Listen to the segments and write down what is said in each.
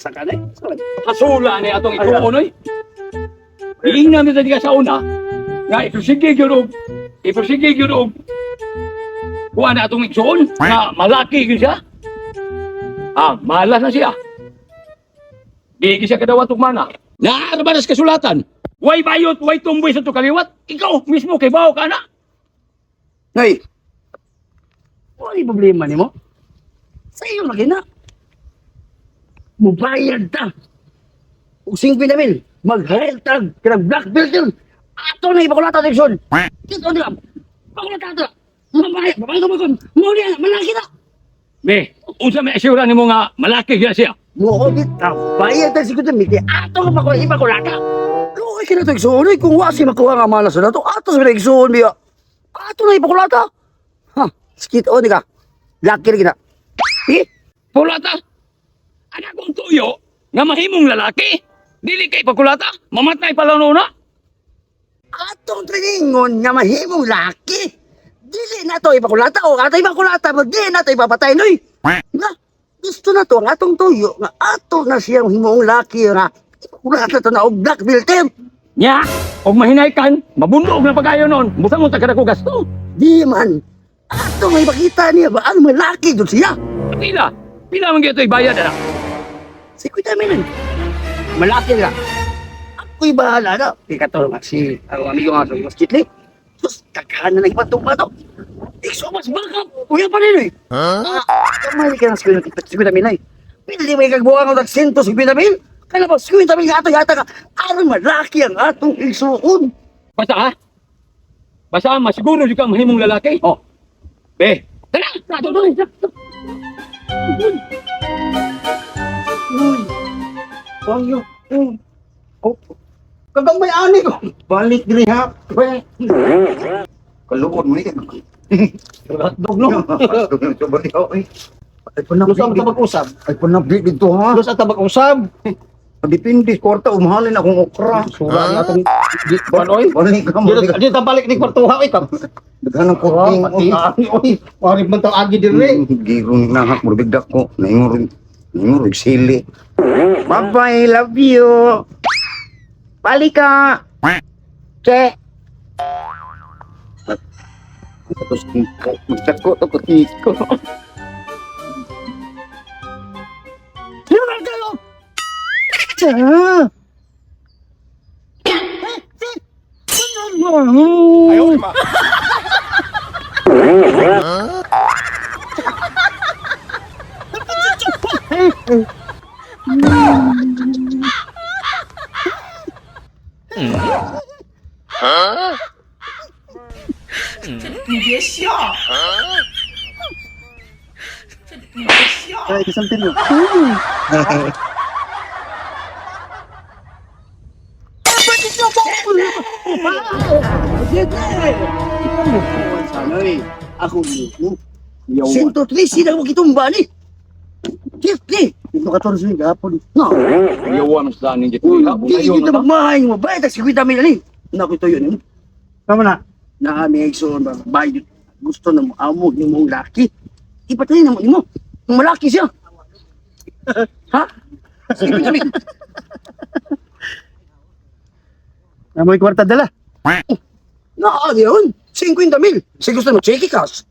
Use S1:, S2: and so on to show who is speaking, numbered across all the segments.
S1: Sa kanay.
S2: Hasula ni atong ituon oy. Giingnan mi sa sa una nga iprosige gyud og kuha na atong igsuon nga malaki gyud siya. Ah, malas na siya. Di gyud siya kadawat og mana. Naa ba nas kasulatan? Way bayot, way tumboy sa kaliwat. Ikaw mismo kay bawo ka na.
S1: Nay. Wala problema nimo. Sa iyo lagi na. Mubayad ta. Og 50 mil. Mag-hire tag kanang black belt yun. Ato na ipakulata section. Dito nila. Pakulata ato. Mabayad, mabayad ko kon. Mo niya, malaki na.
S2: Be, unsa may asyura nimo nga malaki gyud siya?
S1: Mo ko ta bayad ta 50 mil. Kay ato ka pakulata ipakulata. Luoy kina to igsuon oy kung wa si makuha nga malas na to ato sa igsuon biya. Ato na ipakulata. Ha, skit on ka. Laki rin kita. Eh,
S2: Kulata. Anak kong tuyo nga mahimong lalaki. Dili kay pagkulata, mamatay pa lang una.
S1: Atong triningon nga mahimong laki. Dili na to ipakulata o ato ipakulata mo dili na to ipapatay noy. Nga gusto na to ang atong tuyo nga ato na siyang himong laki nga ipakulata to na og black belt team.
S2: Nya, og mahinay kan, mabundog na pagayo noon. Busa mo tagada ko gasto.
S1: Di man ato may pakita niya ba ang malaki jud siya.
S2: Pila, pila man gyud bayad ana.
S1: Si Kuya Minan. Malaki na. Ako'y bahala na. Ikaw nga si ang amigo nga sa mas kitli. Sus, daghan na nagpatong pa to. Ikso mas baka. Kuya pa rin eh. Huh? Kamali ka ng 50 mil ay. Pili may kagbuha ng 150 mil. Kaya ba, 50 mil nga ato yata ka. Aron malaki ang atong igsuon.
S2: Basta ha? Basta masiguro jud kang mahimong lalaki. Oh. Be, tara,
S1: Ato to eh.
S3: Uy. Wangyo. Oh. Kagamay ani ko. Balik diri ha. We.
S4: Kaluod mo ni.
S3: Hotdog no.
S4: Coba di oy. Ay panap.
S3: Lusa ang tabag usab.
S4: Ay panap di dito ha.
S3: Lusa ang tabag usab.
S4: Depende kwarta umahalin akong okra.
S3: Sura ang atong di kuan oy.
S4: Balik ka mo.
S3: Dito dito balik ni kwartuha oy kam.
S4: Daghan ang kurting.
S3: Pati ani oy. Wari man taw agi diri.
S4: Girong nahak mo bigdak ko. Naingor naingor sili. Bye bye, love you. Balik ka. Che. Tapos magtako to ko tiko.
S1: Sino ka kayo?
S5: Ayaw, ma.
S3: Ay, isamtin mo.
S1: Sanoy, ako mo. 103 na mo kitumba ni. Fifty.
S3: Ito 14 ni gapon.
S1: No.
S2: Yawa man sa ning
S1: Uy,
S2: gituloy ha.
S1: di kita magmahay mo. Bayad ang 50 mil ni. Naku ito yun. Eh.
S3: Tama na.
S1: Na may igsoon ba? Bayad. Gusto na mo amo ni mong laki. Ipatay na mo nimo. Kung malaki siya. Ha? 50 mil.
S3: Namoy kwarta dala.
S1: Naa yun. 50 mil. Si gusto mo, check cash.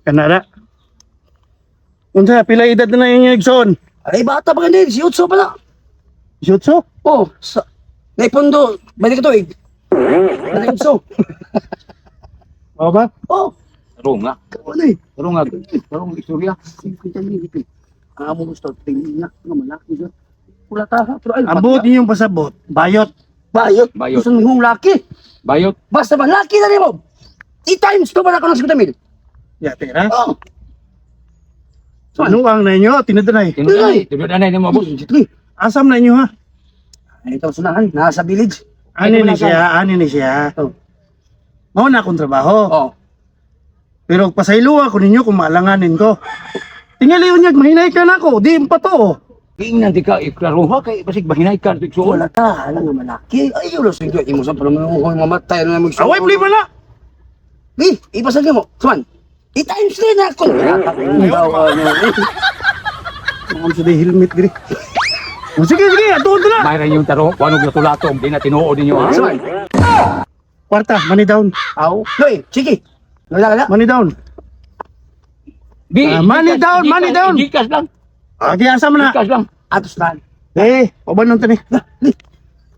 S3: Kanara. Unsa pila edad na yung igsoon?
S1: Ay, bata pa ganun. Si Utso pala.
S3: 18?
S1: Oh, sa... Naipondo. Balik ito eh. Balik Utso.
S3: Mao ba?
S1: Oh,
S2: Tarong nga.
S1: ano eh.
S2: Tarong nga. Tarong istorya.
S1: 50 mil. ito eh. Ang amo gusto, tingin na. Nga malaki siya. Wala ta. Pero ay,
S3: Ambot ninyong pasabot. Bayot.
S1: Bayot.
S2: Bayot.
S1: Gusto mong laki.
S2: Bayot.
S1: Basta malaki na rin mo. I-times to ba na ako ng 50 mil?
S3: Ya, tira.
S1: Oh.
S3: Ano ang na inyo? Tinudanay.
S2: Tinudanay, tinudanay nimo boss.
S3: Asam na inyo ha?
S1: Ay, ito sunahan. Nasa village.
S3: Ani ni siya, ani ni siya.
S1: Oh.
S3: Mao na akong trabaho.
S1: Oh.
S3: Pero pasaylo ako ninyo kung maalanganin ko. Tingali unyag, mahinay ka na ako. Di pa to.
S2: Giingnan di ka iklaro ha kay basig mahinay ka igsuon.
S1: Wala ta. Alam nga malaki. Ay, wala sa inyo. Imo sa pala mo mamatay na naman.
S3: Away, play na.
S1: Eh, ipasal mo. Suman. I-times rin ako.
S3: Mga sa di helmet diri. Oh, sige, sige, atuon na.
S2: Mayroon yung tarong, kung anong latulatom, di na tinuod ninyo ha.
S1: Saan?
S3: Kwarta, money down.
S1: Aw. Loy, sige. Wala wala.
S3: Money down.
S2: Di,
S3: Ah, money down, money down.
S2: Gikas lang,
S3: Okay, asa man na?
S2: gikas lang.
S1: Atos na.
S3: Eh, pabanon to ni.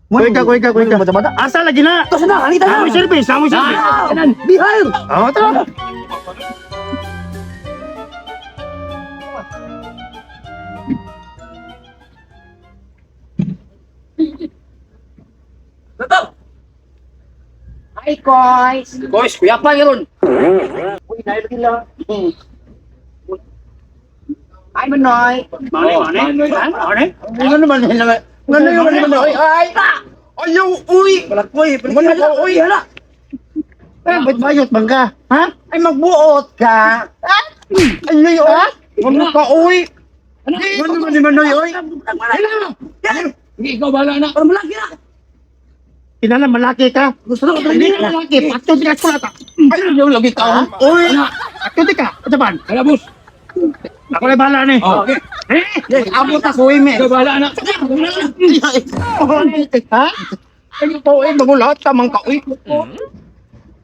S3: Kuy ka, kuy ka, kuy ka. Asa lagi na?
S1: Atos na, halita na.
S3: Amoy service, amoy service.
S2: Ah, kanan.
S1: Behind.
S3: Oh, tara.
S4: Hi, guys.
S2: Boys, kuya pa yun.
S4: Uy, nailagin lang. Hi, Manoy.
S3: Mane,
S2: Oh,
S3: mane.
S2: manoy.
S3: Mane.
S4: Ano naman nila? Ano yung Manoy? Ay! Ayaw, uy!
S1: Balakoy,
S4: Wala ko, uy!
S1: Hala.
S3: Eh, ba't bayot bang ka? Ha?
S4: Ay, magbuot ka! Ay, uy! Ano ka, uy?
S2: Ano?
S4: Ano naman ni Manoy, uy?
S2: Sige, ikaw bahala na.
S1: Para malaki na.
S3: Kinala, malaki ka.
S1: Gusto na ko
S3: Hindi ka malaki. Patyo di ka kulata.
S4: Ay, ayaw lagi ka. Uy!
S3: Patyo di ka. Ito ba?
S2: Kala, boss.
S3: Ako na bahala ni.
S2: Oh, okay.
S3: Eh!
S4: Abot ako, uy, me.
S2: Ikaw bahala na.
S3: Ha?
S4: Ay, po, uy, magulat ka, mang ka, uy.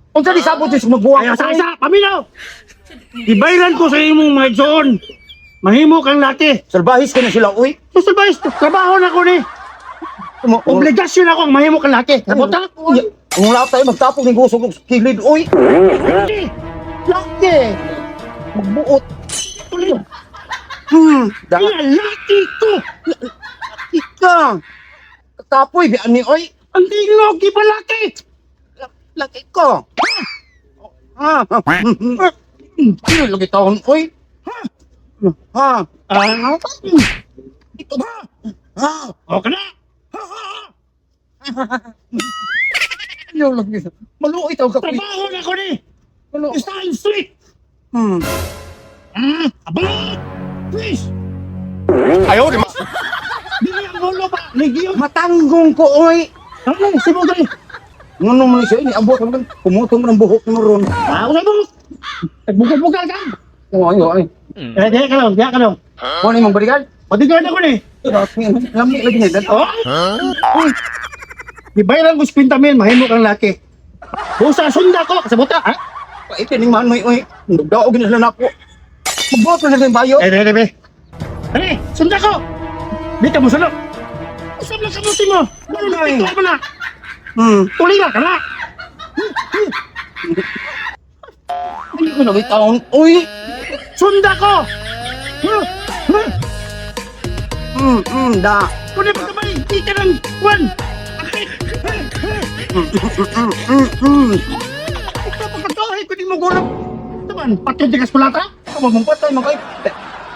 S4: Unsa di sabot is magbuwak?
S3: Ayaw sa isa, paminaw! Ibayran ko sa imong mga igsoon. Mahimo kang laki.
S4: Salbahis ka na sila, uy.
S3: Susulbay, trabaho na ko ni. Obligasyon ako ang mahimo kang laki. Sabot ha?
S4: Ang lahat tayo magtapok ng gusog og kilid, uy. Laki. Magbuot.
S3: Tuloy.
S4: Da
S3: Laki ko!
S4: ka. Tapoy bi ani oy.
S3: Ang tingog, ipalaki!
S4: Laki ko. Ha. Ano lagi taon oy? Ha. Ha.
S3: Ah,
S4: Ito ba? Ha.
S3: okay na!
S4: Ano lagi? Maluoy taw ka. uy.
S3: Trabaho na ko ni!
S4: Maluoy.
S3: Style street!
S4: Hmm.
S3: Ah, abang! Please!
S4: Ayaw di ma.
S3: Dili ang ulo ba? Ligiyo!
S4: Matanggong ko oy.
S3: Ano? Sibog dali!
S4: Ngono man siya ini abot man kumutong man ang buhok mo ron.
S3: Ah, usay mo! Nagbugal-bugal ka!
S4: Oy oy.
S3: Eh, diya ka lang, diya ka lang.
S4: Mo ni mong balikan?
S3: Bodyguard ako ni!
S4: Lami lagi ni
S3: Oh! Uy! Gibayaran ko 50 mil, mahimo kang laki. Busa sunda ko, kasabota, ha?
S4: Ito ning manoy oy. Nagdaog na sila nako. Magbuot na sila yung bayo.
S3: Eh, eh, eh, eh. Sunda ko! Di ka musulok. Usap lang kamuti mo. Ano na, ito mo na. Tuloy na ka na.
S4: Hindi ko lagi taon. Uy.
S3: Sunda ko! Huh? Huh?
S4: Da.
S3: Kunin mo kamay, di ka ng kwan. Akit! Huh? Huh? Ikaw pagkakahay ko di mo gulong. Ito man, patyo di ka sa pulata?
S4: Ikaw mong patay man kay.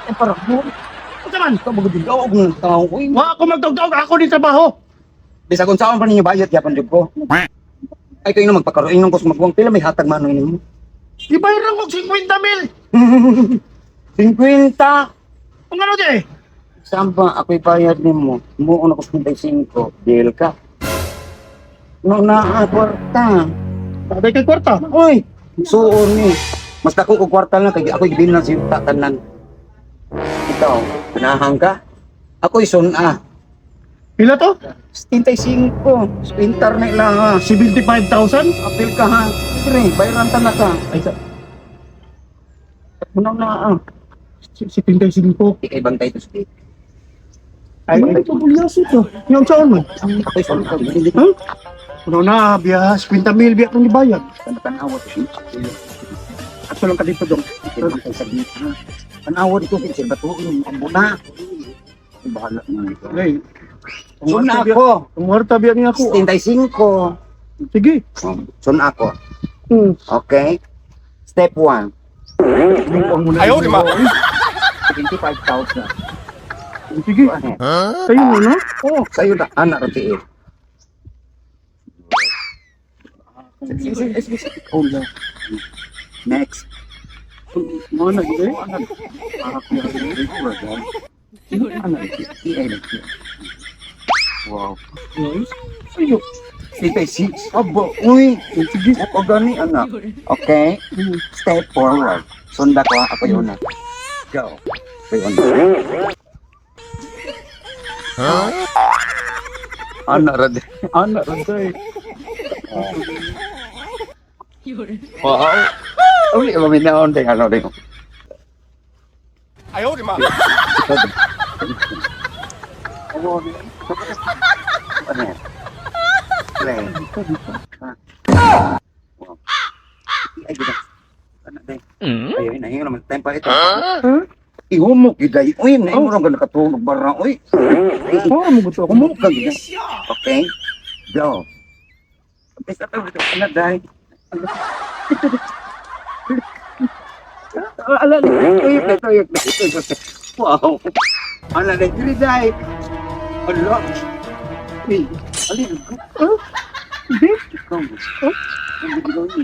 S4: Eh para mo.
S3: Ito man,
S4: Ikaw magud daog ng tao uy.
S3: wa ako magdogdog, ako din trabaho.
S4: Bisag unsaon pa ninyo bayot yapon jud ko. Ay kayo na magpakaroon ko sa magbuwang pila may hatag man ninyo.
S3: Ibayaran ko 50 mil.
S4: 50.
S3: Ang ano di?
S4: Saan ba ako'y bayad nimo? Muon ako 55. Deal ka. No na kwarta.
S3: Sabi kay kwarta.
S4: Uy, suon ni. Mas dako og kwarta na kay ako'y gibilin sa yuta tanan. Ikaw, panahang ka? Ako'y sun-a.
S3: Pila to?
S4: 75. Spintar na ilang ha.
S3: 75,000?
S4: Apil ka ha. Pre, bayaran ta na ka.
S3: Ay, sa
S4: Ano na ah.
S3: 75.
S4: Di kay bantay to speak.
S3: Ay, ito bulyaso ito. Yung saan man?
S4: Ako'y sun-a. Hindi
S3: Huh? Ano na, biya, 50 mil, biya kong ibayad.
S4: tanawa to siya.
S3: Ato lang ka dito dong.
S4: Bantay sa gitna. Tanawa dito kay batuin ang buna. Bahala na ito.
S3: Ay,
S4: Sun ako.
S3: Ang warta biya niya ako.
S4: 75.
S3: Sige.
S4: Sun ako. Okay? Step 1.
S3: Ayaw, di ba?
S4: 25,000.
S3: Sige.
S4: Go ahead.
S3: Kayo muna.
S4: Oh, sa'yo na. Anak, ratiin. Oh, no. Next.
S3: Mga na, eh.
S4: Wow.
S3: Ayo.
S4: 56. Abo, uy. Sige. O gani, anak. Okay? Step forward. Sunda ko, ako yun na. Go. Ako yun na. Ana ra di. Ana ra di. Wow. Uli ba minaon ding ano ding.
S5: Ayaw, di ma.
S4: Ano yan? Ano yan? Wow. Ay, gina. Ano day? Ay, nahinga naman time pa ito. Ihumok gyud day. Uy, nahinga ka nakatulog bara uy.
S3: Oh, mo gusto ako.
S4: Humok ka gyud. Okay? Go. Basta pa ito ano day? Ala, tuyok na, tuyok na, tuyok na. Wow. Ano day, diri day. Ala. Uy, alin ko.
S3: Hindi.
S4: Ikaw mo. Ang biglaw niya,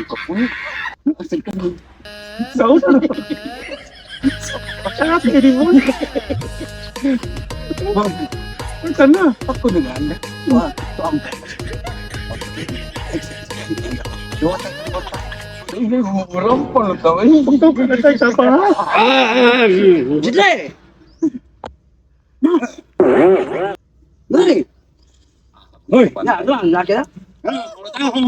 S4: ikaw. Asan ka mo?
S3: Sao sa Sarap eh, di mo.
S4: Wow.
S3: Ang na.
S4: Ako na nga, anak. Wow. Ito ang...
S2: Hindi mo pa na tao. eh.
S3: Pagtawag ka tayo sa pa.
S1: Ah, Jitle! Dali!
S2: Hoy.
S1: Na, ano ang laki na?
S2: Wala ako.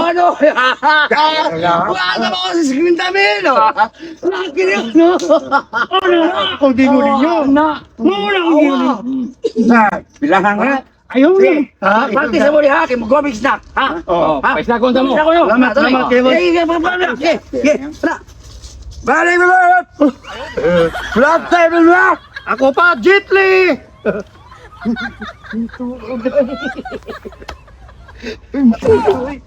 S1: Ano? Wala na ako sa screen namin, no? Laki na yun, no?
S3: Ano? Ako di mo ninyo.
S2: Na.
S3: Muna ako di mo ninyo.
S4: Bilangan nga.
S3: Ayaw na.
S1: Ha? Pati sa muli, ha? Kay mag-gomix na, ha?
S2: Oh,
S1: Ha?
S2: paisla ko mo.
S1: Ako yun.
S3: Salamat, salamat, Kevin.
S1: Eh, eh, eh, eh, eh, tara.
S4: Balik mo ba? Flat table na!
S3: Ako pa, Jetli!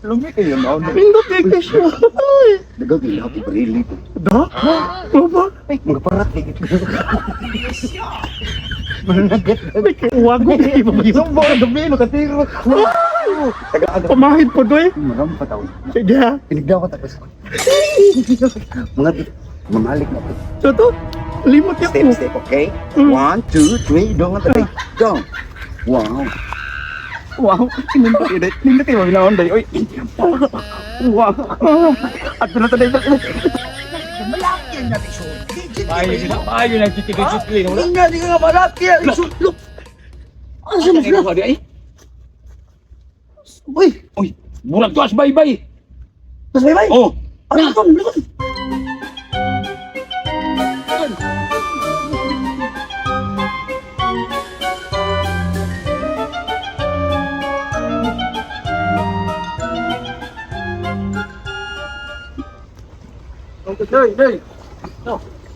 S4: Lumi kayo na.
S3: Pindot kay Kesyo. Ay.
S4: Nagagila ako barili.
S3: Da? Ano ba?
S4: Ay, mga parat. Mananagat.
S3: Ay, kay Uwago. Ay, babae.
S4: Sumbo ang gabi, nakatiro. Taga ano?
S3: Pamahid po doy.
S4: Maram pa taon.
S3: Sige ha.
S4: Pinigdaw ko tapos. Mga mamalik na ako.
S3: So to, limot
S4: Step,
S3: ako.
S4: step, okay?
S3: Mm.
S4: One, two, three, go nga tabi. Go. Wow.
S2: Wow, nindot kayo. Nindot kayo maminaon day. Oy. Wow. At na tayo.
S1: Malaki ang natin, so.
S2: Ayo na chitli. Wala.
S1: Hindi nga, di ka nga malaki. Look. Ano siya
S2: Ano
S1: mas
S2: ka di ay?
S1: Uy,
S2: Uy, murag to as baybay.
S1: mas may bay.
S2: Oh,
S1: Ano to? Ano to?
S2: Doy, doy.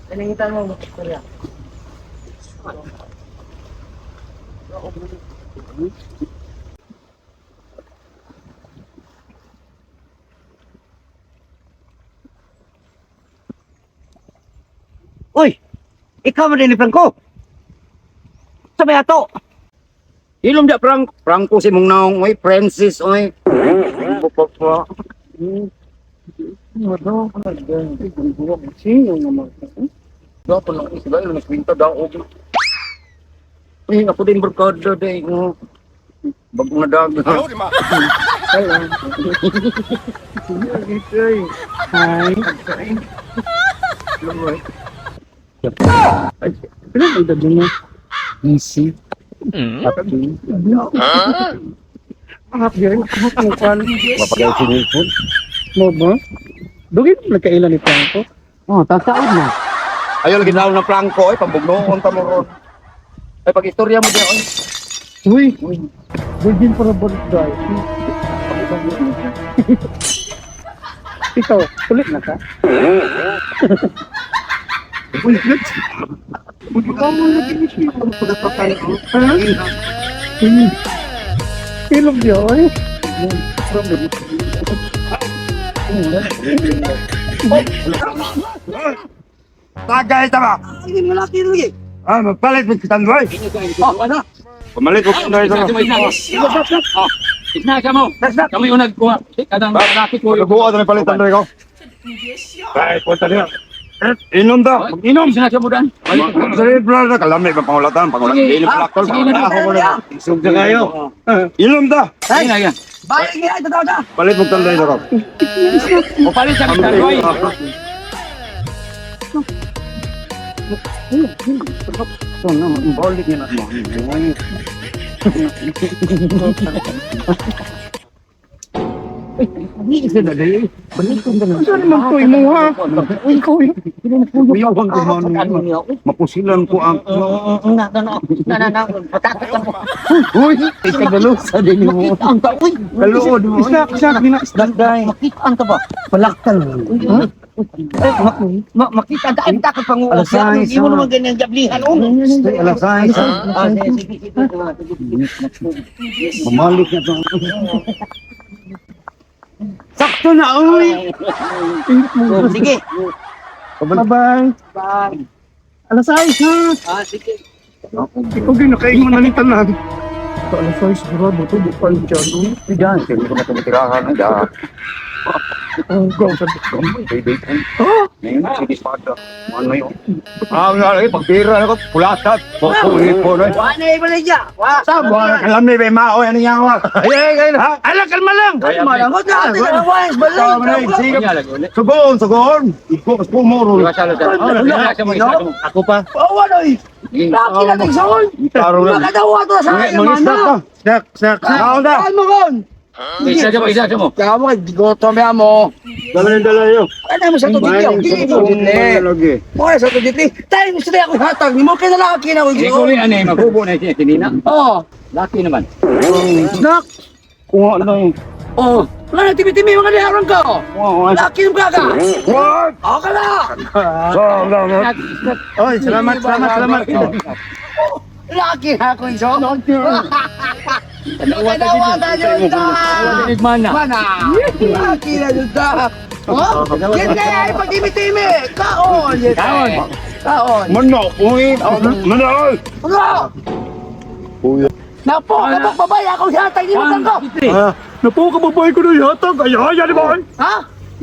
S1: Tinangitan mo, Korea. Uy! Ikaw man din ni Franco! Sa may ato!
S4: Ilom ja Frank, Franco si mong naong oy, Francis oy. Po po. Dapat lang isla ilang kwinta daw og. Uy, ako din barkada day mo. Bagong na daga.
S5: Ayaw, di ma.
S3: Hi.
S4: Ay,
S3: Pila ang edad mo?
S4: easy.
S3: Ahap yun. Ahap ang kwan.
S4: Mapagay sinipon.
S3: Mo ba? Dugin mo nagkailan ni Franco.
S1: Oh, tagtaod na.
S4: Ayaw lagi naong na Franco oy, pambugnoon ta mo ron. Ay pag istorya mo diyan oy.
S3: Uy! Virgin para birthday. Ikaw, kulit na ka?
S4: Uy,
S3: Ha? Ilog niyo, eh.
S4: Tagay ta ba?
S1: Ay, malaki lagi.
S4: Ah, magpalit mo kitan boy.
S1: Oh, ano?
S4: Pamalit mo kitan boy.
S2: Oh, isna ka mo. Kami yung nagkuha. Kadang laki ko.
S4: Pagbuo na palitan boy ko. Ay, punta niya. Inom ta,
S2: Inom. Isna ka mo dan.
S4: Sorry, brother, kalami pa pangulatan, pangulatan.
S2: Sige.
S4: Inom palakol,
S2: Sige na.
S4: pangulatan.
S1: Isog na kayo.
S4: Inom ta.
S2: Ay, na yan.
S1: Balik niya, tataw na.
S4: Palit mo tanday ko.
S2: O palit sa kita, boy.
S4: So na, balik niya na mo.
S3: Ano naman to imo ha? Uy, ikaw eh.
S4: Uyawang ko man. Mapusilan ko ang...
S1: Na na na na na patakot ka mo.
S4: Uy! Ikagalo sa din mo.
S1: Makita ang ta uy.
S4: Kaluod mo.
S3: Isda, isda, gina, isda.
S1: Makita ang ta ba?
S4: Palaktal.
S1: Uy, uy. Makita ang ta ay takot pang
S4: Alas sais,
S1: Hindi mo
S4: ah.
S1: naman ganyan jablihan oh.
S4: Stay alas sais.
S1: Ah, sige, sige, sige.
S4: Mamalik na to. Sakto na, uy!
S1: Oh, sige.
S3: Bye-bye.
S1: Bye.
S3: Alas 6 ha.
S1: Ah, sige.
S3: Ikaw gyud nakaingon na ni tanan. Sa alas 6 sigurado to di pa dyan. Uy,
S4: Diyan, hindi ko matumitirahan. Ay,
S3: oh, go sa dito.
S4: Baby.
S3: Oh,
S4: Ngayon, sige, espada. Ano yun? Ah, wala lagi. Pagbira na ko, pulatat. Pulit po na.
S1: Wa na ibalik ya. Wa.
S4: Wala ka lang, may mao. Ano yan? Ay, ay, ay. Ha?
S3: ala kalma lang.
S1: Kalma lang. Wag na ate na wa balay.
S4: Sige. Sugoon, sugoon. Iko, mas pumuro.
S3: Ako pa.
S1: Oh, ano eh. Laki na tigsoon.
S4: Taro lang.
S1: Makadawa to sa akin
S4: Mga
S1: man
S4: isda
S1: na.
S4: ka.
S3: Snack, snack, snack.
S4: Kaon na.
S1: Kalma kon.
S2: Isa mo, isa mo.
S1: Kaya mo kay gigotom ya mo.
S4: Dala ng dala yun.
S1: Ano mo sa to dito? Dili mo dito.
S4: Lagi.
S1: Mo sa to dito. Tayo mo sa ako hatag nimo kay lalaki na ko.
S2: Ikaw rin ano eh, maghubo na siya, sinina.
S1: Oh.
S2: Laki naman.
S3: Snack.
S4: Kuha na eh.
S1: Oh. Wala na timi-timi mga liharang ka.
S4: Kuha.
S1: Laki ng gaga.
S4: What?
S1: Okay na.
S3: Oy, salamat, salamat, salamat.
S1: Laki na ako iso. Tanawa tayo ta.
S2: Mana.
S1: Mana. Laki na yun ta. Oh, yan na ay pagtimi-timi. Kaon.
S2: Kaon.
S1: Kaon.
S4: Manok, uy. Manok.
S1: Ano?
S4: Uy.
S1: Napo, kabok babay ako hatag ni mo ko.
S3: Napo ka babae ko na yatag. Ay, ay, ay, ay.
S1: Ha?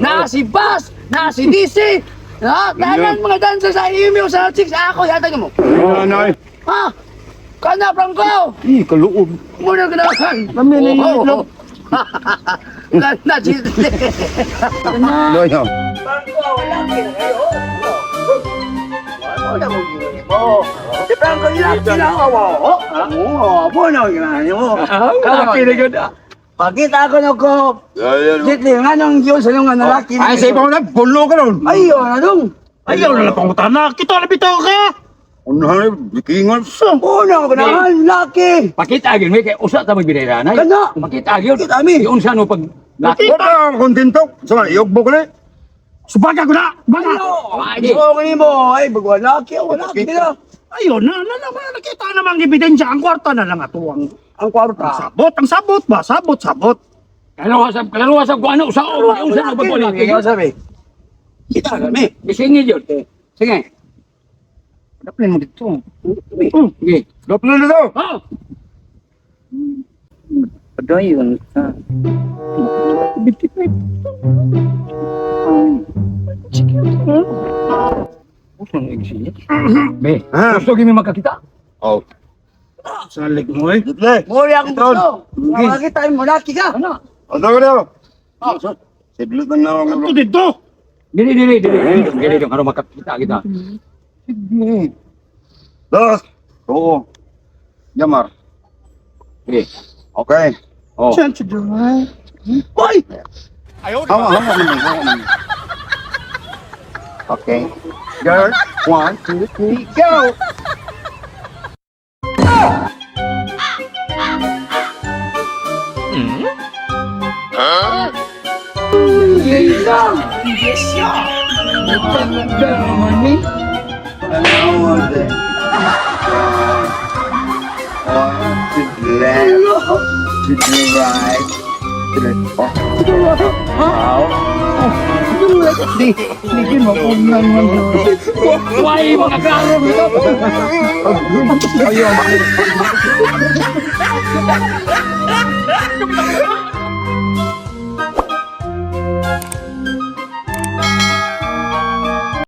S1: Na si Bas, na si DC, na tanan mga dancer sa email sa chicks ako hatag mo.
S4: Nanay.
S1: Ha? Kana Franco.
S4: Ih, kaluob.
S1: Muna ganahan.
S3: Mami, naiitlog.
S1: Kana si
S4: Loyo.
S1: Franco, laki na kayo. Wala mo ginawa mo. Si Franco, laki na ako. Oo, muna ginawa mo.
S2: Laki na yun.
S1: Pakita ako na ko. Jitli, nga nung Diyos, anong nga nalaki.
S4: Ay, sa ibaw na, pulo ka nun.
S1: Ayaw, anong?
S3: Ayaw na lang pangutana. Kita na bitaw ka.
S4: Unahan, bikingan sa.
S1: Una ko na, laki.
S2: Pakita gyud may kay usa ta magbinayra nay.
S1: Kana.
S2: Pakita gyud.
S1: Kita mi.
S2: Yung unsa no pag laki.
S4: Wala akong kontento. Sama, iugbo ko na.
S3: Subaga ko na. Baga.
S1: Ay, ko nimo, ay bagwa laki, wala laki na.
S3: Ayun na, na, na, na, nakita namang ebidensya. Ang kwarta na lang ato ang
S1: Ang kwarta.
S3: sabot, ang sabot ba? Sabot, sabot.
S2: Kalawa sa kuano usa o unsa no pag laki.
S1: Ikaw sabi. Kita kami.
S2: Isingi gyud. Sige.
S3: Daplin mo dito.
S2: Sige.
S4: Daplo na daw.
S2: Oh.
S4: Padayon sa.
S2: Usa nang isingi. Be,
S4: Ha?
S2: gusto gyud mi makakita.
S4: Oh.
S3: Salig mo eh.
S4: Jitle.
S1: Mori akong gusto. Makakita mo laki ka.
S2: Ano?
S4: Ano ko daw? Sidlot na ako.
S3: Ito dito.
S2: Dili dili dili. Dili dili aron makakita kita.
S4: Sige. Dos. Oo. Yamar.
S2: Sige.
S4: Okay.
S2: Oh.
S3: Saan si Joy?
S1: Hoy!
S4: Hawa, hawa naman, hawa naman. Okay. Girl, 1, 2, 3, go! One, to the left, to the right, to the left.
S2: Why mga klaro dito?
S4: Ayun.